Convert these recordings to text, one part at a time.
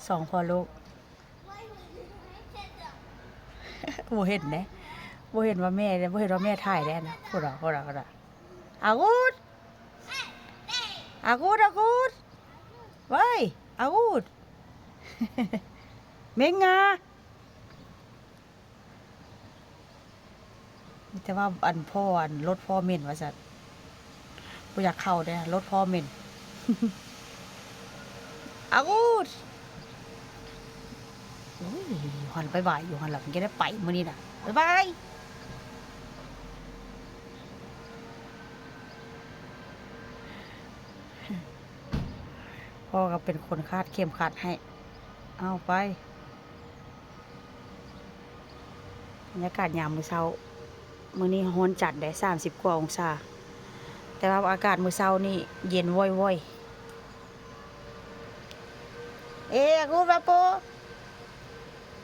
ສອງພໍ່ລູກ ບໍ່ເຫັນເດ້ ບໍ່ເຫັນວ່າແມ່ເດ້ ບໍ່ເຫັນວ່າແມ່ຖ່າຍເດ້ນະ. ພຸ້ນນະ ພຸ້ນນະ ພຸ້ນນະ ອາກຸດ ອາກຸດ ອາກຸດ ເວີຍ ອາກຸດ ເມັງງາ. ມີແຕ່ວ່າອັນພໍ່ ອັນລົດພໍ່ເໝັນວ່າຊັ້ນ ບໍ່ຢາກເຂົ້າເດ້ ລົດພໍ່ເໝັນ. ອາກຸດ ໂອ້ຍ ຢູ່ຫັ້ນ ບາຍບາຍ ຢູ່ຫັ້ນລະ ມັນຈະໄດ້ໄປມື້ນີ້ນະ ບາຍບາຍ. ພໍ່ກໍເປັນຄົນຄາດເຂັມຂັດໃຫ້ ເອົາໄປ. ບັນຍາກາດຍາມມື້ເຊົ້າ ມື້ນີ້ຮ້ອນຈັດເດ້ ສາມສິບກວ່າອົງສາ ແຕ່ວ່າອາກາດມື້ເຊົ້ານີ້ເຢັນວອຍໆ. ເອ ອາກູດວາໂປ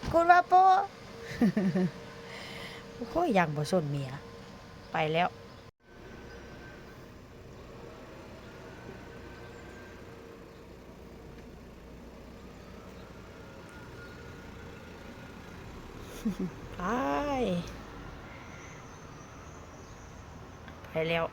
ອາກູດວາໂປ. ໂອ້ຍ ຢ່າງບໍ່ສົນເມຍ ໄປແລ້ວ. ໄປ ໄປແລ້ວ.